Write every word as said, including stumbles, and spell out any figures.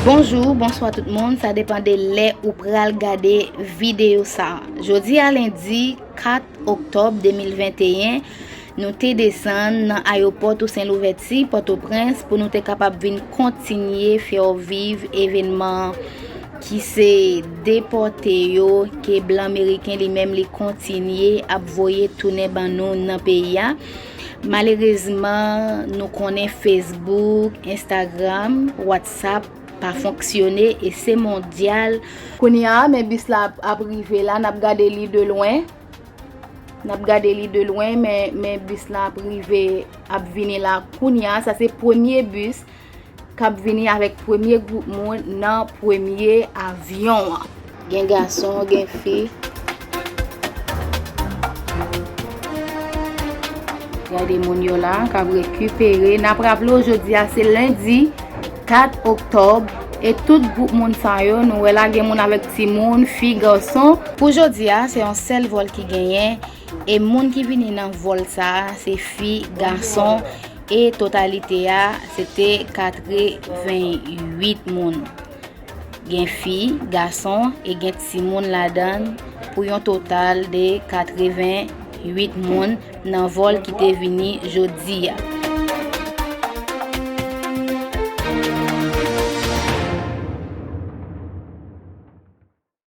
Bonjou, bonswa tout moun, sa depann de lè ou pral gade videyo sa. Jodi a lendi kat oktòb de mil venteyen, nou te desann nan ayewopò Tousen Louvèti, Pòtoprens, pou nou te kapab vin kontinye fè w viv evènman ki se depòte yo, ke blan meriken li menm li kontinye ap voye tounen ban nou nan peyi a. Malerezman, nou konnen Facebook, Instagram, WhatsApp pa fonksyone e se mondyal. Kounye a, men bis la ap, ap rive la, n ap gade li de lwen. N ap gade li de lwen, men, men bis la ap rive, ap vini la kounye a. Sa se premye bis k ap vini avèk premye gwoup moun nan premye avyon an. Gen gason, gen fi. Gade moun yo la k ap rekipere. N ap raple w, jodi a se lendi kat oktòb. E tout gwoup moun sa yo, nou wè la gen moun avèk timoun, fi, gason. Pou jodi a, se yon sèl vòl ki genyen. E moun ki vini nan vòl sa a, se fi, gason. E totalite a, se te katreventuit moun. Gen fi, gason e gen timoun ladan l pou yon total de katreventuit moun nan vòl ki te vini jodi a.